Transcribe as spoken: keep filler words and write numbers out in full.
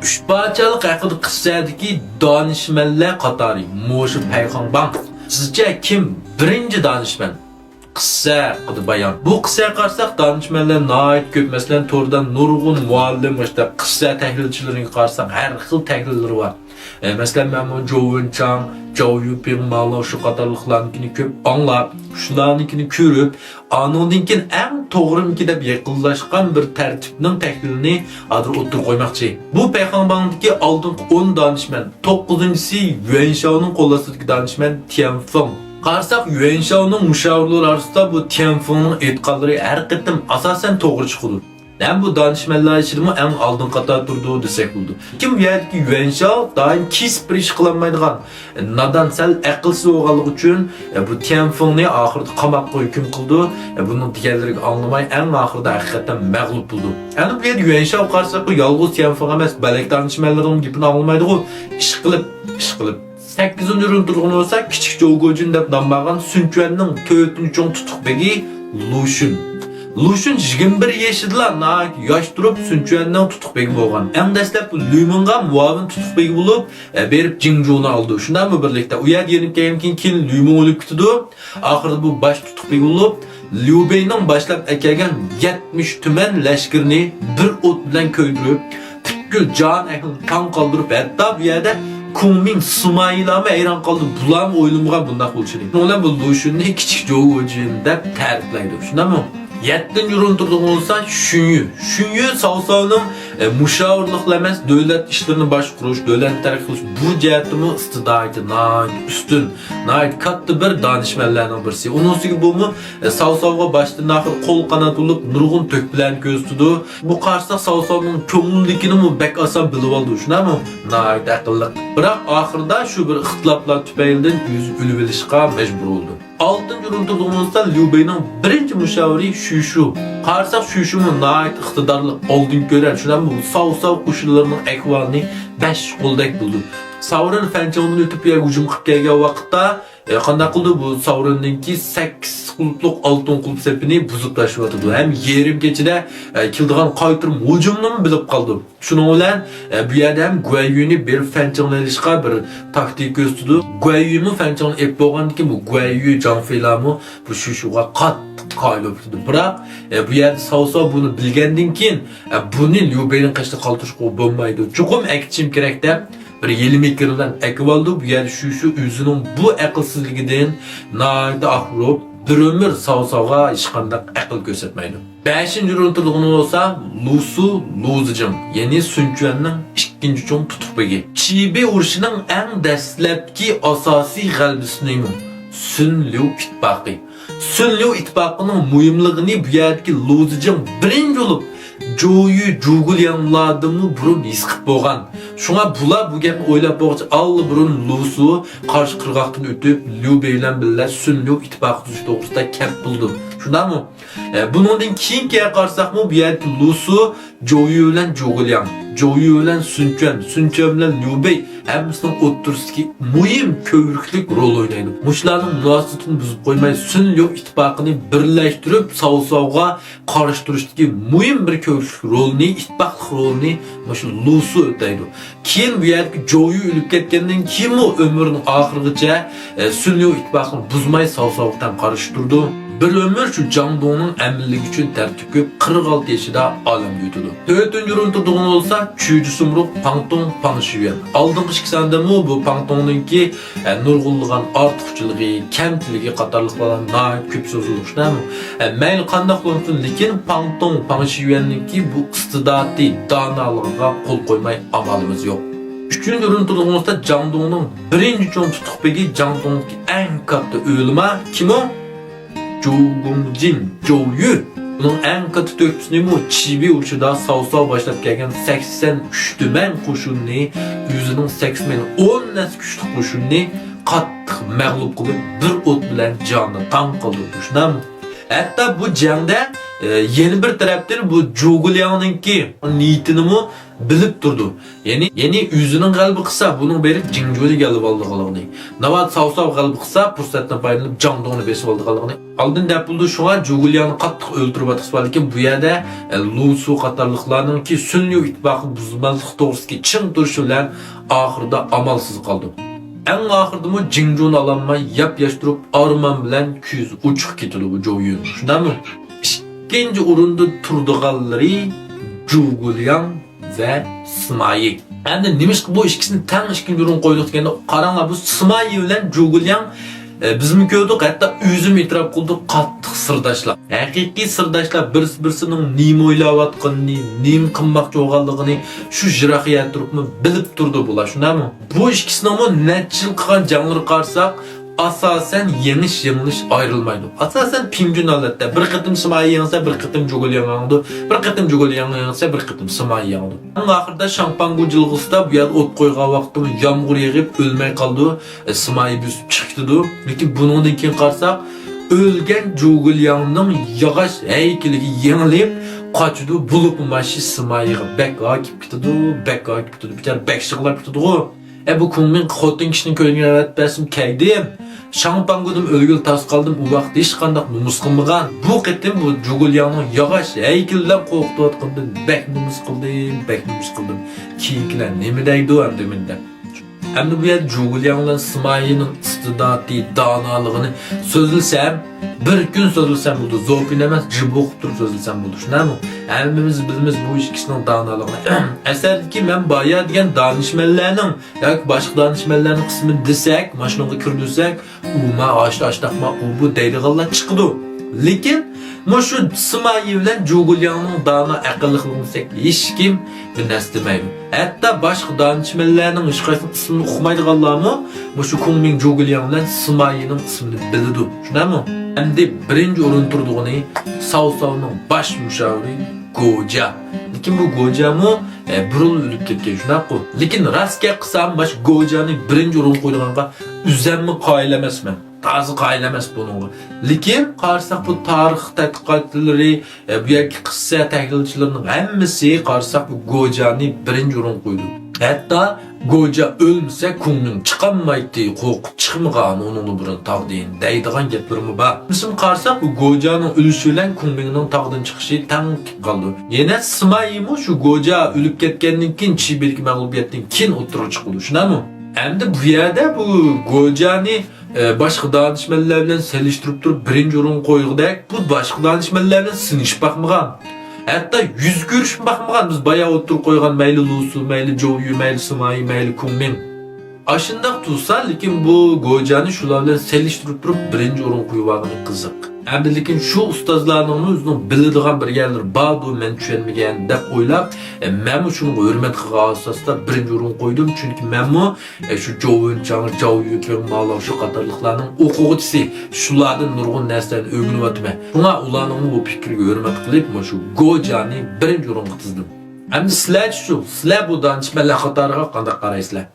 ئۈچ پادىشاھلىق ھەققىدە قىسسەدىكى دانىشمەنلەر قاتارى مۇشۇ پەيخاڭباڭ. سىزچە كىم بىرىنچى دانىشمەن؟ قىسسە ھەققىدە بايان. بۇ قىسسەگە قارىساق، دانىشمەنلەر ناھايىتى كۆپ. مەسىلەن، توردا نۇرغۇن مۇئەللىم، مۇشۇنداق قىسسە تەھلىلچىلىرىگە قارىساق، ھەر خىل تەھلىللىرى بار. ئە، مەسىلەن، مەن بۇ جوۋ ۋېنچاڭ، جاۋ يۈپىڭ، ماۋ لياۋشۈ قاتارلىقلارنىڭكىنى كۆپ ئاڭلاپ، شۇلارنىڭكىنى كۆرۈپ، ئانىڭدىن كېيىن ئەڭ توغرىمىكىن دەپ يېقىنلاشقان بىر تەرتىپنىڭ تەھلىلىنى ھازىر ئوتتۇرىغا قويماقچى. بۇ پەيخاڭباڭدىكى ئالدىنقى ئون دانىشمەن، توققۇزىنچىسى يۈەنشاۋنىڭ قول ئاستىدىكى دانىشمەن تيەنفېڭ. قارىساق، يۈەنشاۋنىڭ مۇشاۋىرلىرى ئارىسىدا بۇ تيەنفېڭنىڭ ئېيتقانلىرى ھەر قېتىم ئاساسەن توغرا چىقىدۇ. ھەم بۇ دانىشمەنلەر ئىچىدىمۇ ئەڭ ئالدىنقى قاتاردا تۇرىدۇ دېسەك بولىدۇ. لېكىن بۇ يەردىكى يۈەنشاۋ دائىم كېسىپ بىر ئىش قىلالمايدىغان، نادان، سەل ئەقىلسىز بولغانلىقى ئۈچۈن، ئە، بۇ تيەنفېڭنى ئاخىرىدا قاماققا ھۆكۈم قىلىدۇ. ئە، بۇنىڭ دېگەنلىرىگە ئاڭلىماي، ئەڭ ئاخىرىدا ھەقىقەتەن مەغلۇپ بولىدۇ. ئەنە بۇ يەردە يۈەنشاۋ قارىساق، بۇ يالغۇز تيەنفېڭ ئەمەس، بەلەك دانىشمەنلىرىنىڭ گېپىنى ئاڭلىمايدىغۇ. ئىشقىلىپ، ئىشقىلىپ. سەككىزىنچى ئورۇندا تۇرىدىغىنى بولسا، كىچىك جوۋگوجىن دەپ نام بارغان سۈنچۈەننىڭ تۆتىنچى چوڭ تۇتۇق بېگى لۇشۈن. لۇشۈن يىگىرمە بىر يېشىدىلا ناھايىتى ياش تۇرۇپ سۈنچۈەننىڭ تۇتۇق بېگى بولغان. ئەڭ دەسلەپ بۇ لۈمىڭغا مۇئاۋىن تۇتۇق بېگى بولۇپ، ئە، بېرىپ جىڭجۇنى ئالىدۇ. شۇنداقمۇ بىرلىكتە؟ ئۇ يەردە يېنىپ كەلگەندىن كېيىن، كېيىن لۈمىڭ ئۆلۈپ كېتىدۇ. ئاخىرىدا بۇ باش تۇتۇق بېگى بولۇپ، ليۇ بېينىڭ باشلاپ ئەكەلگەن يەتمىش تۈمەن لەشكىرىنى بىر ئوت بىلەن كۆيدۈرۈپ، پۈتكۈل جان ئەھلىنى تاڭ قالدۇرۇپ، ھەتتا بۇ يەردە كۇڭمىڭ، سىمايىلامۇ ھەيران قالدى، بۇلارمۇ ئويلىمىغان بۇنداق بولۇشىنى. شۇنىڭ بىلەن بۇ لۇشۈننى كىچىك جوۋگوجىن دەپ تەرىپلەيدۇ. شۇنداقمۇ؟ يەتتىنچى ئورۇندا تۇرىدىغىنى بولسا شۈنيۈ. شۈنيۈ ساۋساۋنىڭ، ئە، مۇشاۋىرلىقلا ئەمەس، دۆلەت ئىشلىرىنى باشقۇرۇش، دۆلەتنى تەرەققىي قىلىش بۇ جەھەتتىمۇ ئىستىداتى ناھايىتى ئۈستۈن، ناھايىتى كاتتا بىر دانىشمەنلەرنىڭ بىرسى. ئۇنىڭ ئۈستىگە بۇمۇ، ئە، ساۋساۋغا باشتىن ئاخىر قول قانات بولۇپ، نۇرغۇن تۆھپىلەرنى كۆرسىتىدۇ. بۇ قارىساق ساۋساۋنىڭ كۆڭلىدىكىنىمۇ بەك ئاسان بىلىۋالىدۇ، شۇنداقمۇ؟ ناھايىتى ئەقىللىق. بىراق ئاخىرىدا شۇ بىر ئىختىلاپلار تۈپەيلىدىن ئۆزى ئۆلۈۋېلىشقا مەجبۇر بولىدۇ. ئالتىنچى ئورۇندا تۇرىدىغىنى بولسا ليۇ بېينىڭ بىرىنچى مۇشاۋىرى شۈشۇ. قارىساق شۈشۇمۇ ناھايىتى ئىقتىدارلىق، ئالدىن كۆرەر، شۇنداقمۇ ساۋساۋ قوشۇنلىرىنىڭ ئەھۋالىنى بەش قولدەك بىلىدۇ. ساۋرېن فەنچىڭدىن ئۆتۈپ بۇ يەرگە ھۇجۇم قىلىپ كەلگەن ۋاقىتتا، ئە، قانداق قىلدى؟ بۇ ساۋرېننىڭكى سەككىز قۇلۇپلۇق ئالتۇن قۇلۇپ سېپىنى بۇزۇپ تاشلىۋاتىدۇ. ھەم يېرىم كېچىدە، ئە، كېلىدىغان قايتۇرۇم ھۇجۇمنىمۇ بىلىپ قالىدۇ. شۇنىڭ بىلەن، ئە، بۇ يەردە ھەم گۇەييۈنى بېرىپ فەنچىڭنى ئېلىشقا بىر تاكتىكا كۆرسىتىدۇ. گۇەييۈمۇ فەنچىڭنى ئېلىپ بولغاندىن كېيىن بۇ گۇەييۈ، جاڭفېيلامۇ بۇ شۈشۈغا قاتتىق قايىل بولۇپ كېتىدۇ. بىراق، ئە، بۇ يەردە ساۋساۋ بۇنى بىلگەندىن كېيىن، ئە، بۇنى ليۇ بېينىڭ قېشىدا قالدۇرۇشقا بولمايدۇ. چوقۇم ئەكېتىشىم كېرەك دەپ، بىر يېلىم يېكىنى بىلەن ئەكىۋالىدۇ. بۇ يەردە شۈشۈ ئۆزىنىڭ بۇ ئەقىلسىزلىكىدىن ناھايىتى ئاھ ئۇرۇپ، بىر ئۆمۈر ساۋساۋغا ھېچقانداق ئەقىل كۆرسەتمەيدۇ. بەشىنچى ئورۇندا تۇرىدىغىنى بولسا لۇسۇ لۇزىجىڭ، يەنى سۈنچۈەننىڭ ئىككىنچى چوڭ تۇتۇق بېگى. چىبى ئۇرۇشىنىڭ ئەڭ دەسلەپكى ئاساسىي غەلىبىسى نېمە؟ سۈن ليۇ ئىتتىپاقى. سۈن ليۇ ئىتتىپاقىنىڭ مۇھىملىقىنى بۇ يەردىكى لۇزىجىڭ بىرىنچى بولۇپ، جويۈ، جۇگۇلياڭلاردىنمۇ بۇرۇن ھېس قىلىپ بولغان. شۇڭا بۇلار بۇ گەپنى ئويلاپ بولغۇچە ئاللىبۇرۇن لۇسۇ قارشى قىرغاقتىن ئۆتۈپ، ليۇ بېي بىلەن بىللە سۈن ليۇ ئىتتىپاقى تۈزۈش توغرىسىدا كەپ بولىدۇ. شۇنداقمۇ؟ ئە، بۇنىڭدىن كېيىنكىگە قارىساقمۇ، بۇ يەردىكى لۇسۇ جويۈ بىلەن جۇگۇلياڭ، جويۈ بىلەن سۈنچۈەن، سۈنچۈەن بىلەن ليۇ بېي ھەممىسىنىڭ ئوتتۇرىسىدىكى مۇھىم كۆۋرۈكلۈك رول ئوينايدۇ. مۇشۇلارنىڭ مۇناسىۋىتىنى بۇزۇپ قويماي، سۈن ليۇ ئىتتىپاقىنى بىرلەشتۈرۈپ، ساۋساۋغا قارشى تۇرۇشتىكى مۇھىم بىر كۆۋرۈكلۈك رولنى، ئىتتىپاقلىق رولىنى مۇشۇ لۇسۇ ئۆتەيدۇ. كېيىن بۇ يەردىكى جويۈ ئۆلۈپ كەتكەندىن كېيىنمۇ ئۆمرىنىڭ ئاخىرىغىچە، ئە، سۈن ليۇ ئىتتىپاقىنى بۇزماي ساۋساۋغا تەڭ قارشى تۇرىدۇ. بىر ئۆمۈر شۇ جاڭدۇڭنىڭ ئەمىنلىكى ئۈچۈن تەر تۆكۈپ، قىرىق ئالتە يېشىدا ئالەمدىن ئۆتىدۇ. تۆتىنچى ئورۇندا تۇرىدىغىنى بولسا چۈجى سۇمرۇغ پاڭتۇڭ پاڭشىيۈەن. ئالدىنقى ئىككى ساندىمۇ بۇ پاڭتۇڭنىڭكى، ئە، نۇرغۇنلىغان ئارتۇقچىلىقى، كەمچىلىكى قاتارلىقلار ناھايىتى كۆپ سۆزلىنىدۇ، شۇنداقمۇ؟ ئە، مەيلى قانداق بولمىسۇن، لېكىن پاڭتۇڭ پاڭشىيۈەننىڭكى بۇ ئىستىداتى، دانالىقىغا قول قويماي ئامالىمىز يوق. ئۈچىنچى ئورۇندا تۇرىدىغىنى بولسا جاڭدۇڭنىڭ بىرىنچى چوڭ تۇتۇق بېگى، جاڭدۇڭدىكى ئەڭ كاتتا ئۆلىما كىم ئۇ؟ جۇگۇڭجىن، جويۈ. بۇنىڭ ئەڭ كاتتا تۆھپىسىنىمۇ چىبى ئۇرۇشىدا ساۋساۋ باشلاپ كەلگەن سەكسەن ئۈچ تۈمەن قوشۇننى، ئۆزىنىڭ سەكسەن ئون ئەسكى كۈچلۈك قوشۇننى قاتتىق مەغلۇپ قىلىپ، بىر ئوت بىلەن جانىنى تاڭ قالدۇرىدۇ. شۇنداقمۇ؟ ھەتتا بۇ جەڭدە، ئە، يەنە بىر تەرەپتىن بۇ جۇگۇلياڭنىڭكى نىيىتىنىمۇ بىلىپ تۇرىدۇ. يەنى، يەنى ئۆزىنىڭ غەلىبە قىلسا، بۇنىڭ بېرىپ جىڭجۇنى ئېلىۋالىدىغانلىقىنى، ناۋادا ساۋساۋ غەلىبە قىلسا، پۇرسەتتىن پايدىلىنىپ جاڭدۇڭنى بېسىۋالىدىغانلىقىنى ئالدىن دەپ بولىدۇ. شۇڭا جۇگۇلياڭنى قاتتىق ئۆلتۈرۈۋاتقۇسى بار، لېكىن بۇ يەردە، ئە، لۇسۇ قاتارلىقلارنىڭكى سۈنئىي ئىتتىپاقى بۇزماسلىق توغرىسىدىكى چىڭ تۇرۇشى بىلەن ئاخىرىدا ئامالسىز قالىدۇ. ئەڭ ئاخىرىدىمۇ جىڭجۇنى ئالالماي ياپياش تۇرۇپ، ئارمان بىلەن كۆزى ئوچۇق كېتىدۇ بۇ جوۋيۈن. شۇنداقمۇ؟ ئىككىنچى ئورۇندا تۇرىدىغانلىرى جۇگۇلياڭ ۋە سىمايى. ئەمدى نېمىشقا بۇ ئىككىسىنى تەڭ ئىككىنچى ئورۇنغا قويدۇق دېگەندە، قاراڭلار، بۇ سىمايى بىلەن جۇگۇلياڭ، ئە، بىزمۇ كۆردۇق، ھەتتا ئۆزىمۇ ئېتىراپ قىلدى، قاتتىق سىرداشلار. ھەقىقىي سىرداشلار بىرسى-بىرسىنىڭ نېمە ئويلاۋاتقىنىنى، نېمە قىلماقچى بولغانلىقىنى شۇ يىراق يەردە تۇرۇپمۇ بىلىپ تۇرىدۇ بۇلار، شۇنداقمۇ؟ بۇ ئىككىسىنىڭمۇ نەچچە يىل قىلغان جەڭلىرىگە قارىساق، ئاساسەن يېڭىش، يېڭىلىش ئايرىلمايدۇ. ئاساسەن پىڭجۈن ھالەتتە، بىر قېتىم سىمايى يېڭسە، بىر قېتىم جۇگۇلياڭ يېڭىدۇ، بىر قېتىم جۇگۇلياڭ يېڭسە، بىر قېتىم سىمايى يېڭىدۇ. ئەڭ ئاخىرىدا شاڭپاڭگۇ جىلغىسىدا بۇ يەردە ئوت قويغان ۋاقتىمۇ يامغۇر يېغىپ ئۆلمەي قالىدۇ، ئە، سىمايى بۆسۈپ چىقىپ كېتىدۇ. لېكىن بۇنىڭدىن كېيىن قارىساق، ئۆلگەن جۇگۇلياڭنىڭ ياغاچ ھەيكىلىگە يېڭىلىپ قاچىدۇ، بولۇپمۇ ماشۇ سىمايىغا بەك ھاكىپ كېتىدۇ، بەك ھاكىپ كېتىدۇ، بىچارە بەك يىغلاپ كېتىدىغۇ. ئە، بۇ كۇڭمىڭ خوتۇن كىشىنىڭ كۆيۈنگىنى ئەۋەتىپ بەرسىمۇ كەيدىم. شاڭپاڭگۇدىم ئۆلگىلى تاس قالدىم، ئۇ ۋاقىت ھېچقانداق نومۇس قىلمىغان. بۇ قېتىم بۇ جۇگۇلياڭنىڭ ياغاچ ھەيكىلى بىلەن قورقۇتۇۋاتقىنىدىن بەك نومۇس قىلدىم، بەك نومۇس قىلدىم. كېيىنكىلەر نېمە دەيدۇ ئەمدى مېنى دەپ. ئەمدى بۇ يەردە جۇگۇلياڭ بىلەن سىمايىنىڭ ئىستىداتى، دانالىقىنى سۆزلىسەم، بىر كۈن سۆزلىسەم بولىدۇ. زوپىن ئەمەس، جىپ ئوقۇپ تۇرۇپ سۆزلىسەم بولىدۇ. شۇنداقمۇ؟ ھەممىمىز بىلىمىز بۇ ئىككىسىنىڭ دانالىقىنى. ئەسەردىكى مەن بايا دېگەن دانىشمەنلەرنىڭ ياكى باشقا دانىشمەنلەرنىڭ قىسمىنى دېسەك، ماشۇنىغا كىردۈرسەك، ئۇ ما ئاشتا ئاشتاقما ئۇ بۇ دەيدىغانلار چىقىدۇ. لېكىن مۇشۇ سىمايى بىلەن جۇگۇلياڭنىڭ دانا ئەقىللىقلىرىنى دېسەك، ھېچكىم بىر نەرسە دېمەيدۇ. ھەتتا باشقا دانىشمەنلەرنىڭ ھېچقايسىنىڭ ئىسمىنى ئۇقمايدىغانلارمۇ مۇشۇ كۇڭمىڭ جۇگۇلياڭ بىلەن سىمايىنىڭ ئىسمىنى بىلىدۇ. شۇنداقمۇ؟ ئەمدى بىرىنچى ئورۇن تۇرىدىغىنى ساۋساۋنىڭ باش مۇشاۋىرى گوجيا. لېكىن بۇ گوجيامۇ، ئە، بۇرۇن ئۆلۈپ كەتكەن، شۇنداققۇ؟ لېكىن راست گەپ قىلسام، ماش گوجيانى بىرىنچى ئورۇنغا قويىدىغانغا ئۆزەممۇ قايىل ئەمەسمەن. تازا قايىل ئەمەس بۇنىڭغا. لېكىن قارىساق، بۇ تارىخ تەتقىقاتچىلىرى، ئە، بۇ يەردىكى قىسسە تەھلىلچىلىرىنىڭ ھەممىسى قارىساق، بۇ گوجيانى بىرىنچى ئورۇنغا قويىدۇ. ھەتتا گوجيا ئۆلمىسە، كۇڭمىڭ چىقالمايتتى، قورقۇپ چىقمىغان ئۇنىڭدىن بۇرۇن تاغدىن دەيدىغان گەپلىرىمۇ بار. شۇنىسىنى قارىساق، بۇ گوجيانىڭ ئۆلۈشى بىلەن كۇڭمىڭنىڭ تاغدىن چىقىشى تەڭ كېلىپ قالىدۇ. يەنە سىمايىمۇ شۇ گوجيا ئۆلۈپ كەتكەندىن كېيىن چى بىردىكى مەغلۇبىيەتتىن كېيىن ئوتتۇرىغا چىقىدۇ. شۇنداقمۇ؟ ئەمدى بۇ يەردە بۇ گوجيانى، ئە، باشقا دانىشمەنلەر بىلەن سېلىشتۇرۇپ تۇرۇپ بىرىنچى ئورۇنغا قويغۇدەك، بۇ باشقا دانىشمەنلەر بىلەن سىنىشىپ باقمىغان. ھەتتا يۈز كۆرۈشۈپ باقمىغان. بىز بايا ئوتتۇرىغا قويغان مەيلى لۇسۇ، مەيلى جوۋيۈ، مەيلى سىمايى، مەيلى كۇڭمىڭ. ئاشۇنداق تۇرسا، لېكىن بۇ گوجيانى شۇلار بىلەن سېلىشتۇرۇپ تۇرۇپ بىرىنچى ئورۇنغا قويۇۋالغىنى قىزىق. ئەمدى لېكىن شۇ ئۇستازلارنىڭمۇ ئۆزىنىڭ بىلىدىغان بىر يەرلىرى باردۇ، مەن چۈشەنمىگەن دەپ ئويلاپ، ئە، مەنمۇ شۇنىڭغا ھۆرمەت قىلغان ئاساستا بىرىنچى ئورۇنغا قويدۇم. چۈنكى مەنمۇ، ئە، شۇ جوۋ ۋېنچاڭ، جاۋ يۈپىڭ، ما لاۋشۇ قاتارلىقلارنىڭ ئوقۇغۇچىسى، شۇلاردىن نۇرغۇن نەرسىلەرنى ئۆگىنىۋاتىمەن. شۇڭا ئۇلارنىڭمۇ بۇ پىكرىگە ھۆرمەت قىلىپ، مۇشۇ گوجيانى بىرىنچى ئورۇنغا تىزدىم. ئەمدى سىلەرچۇ؟ سىلەر بۇ دانىشمەنلەر قاتارىغا قانداق قارايسىلەر؟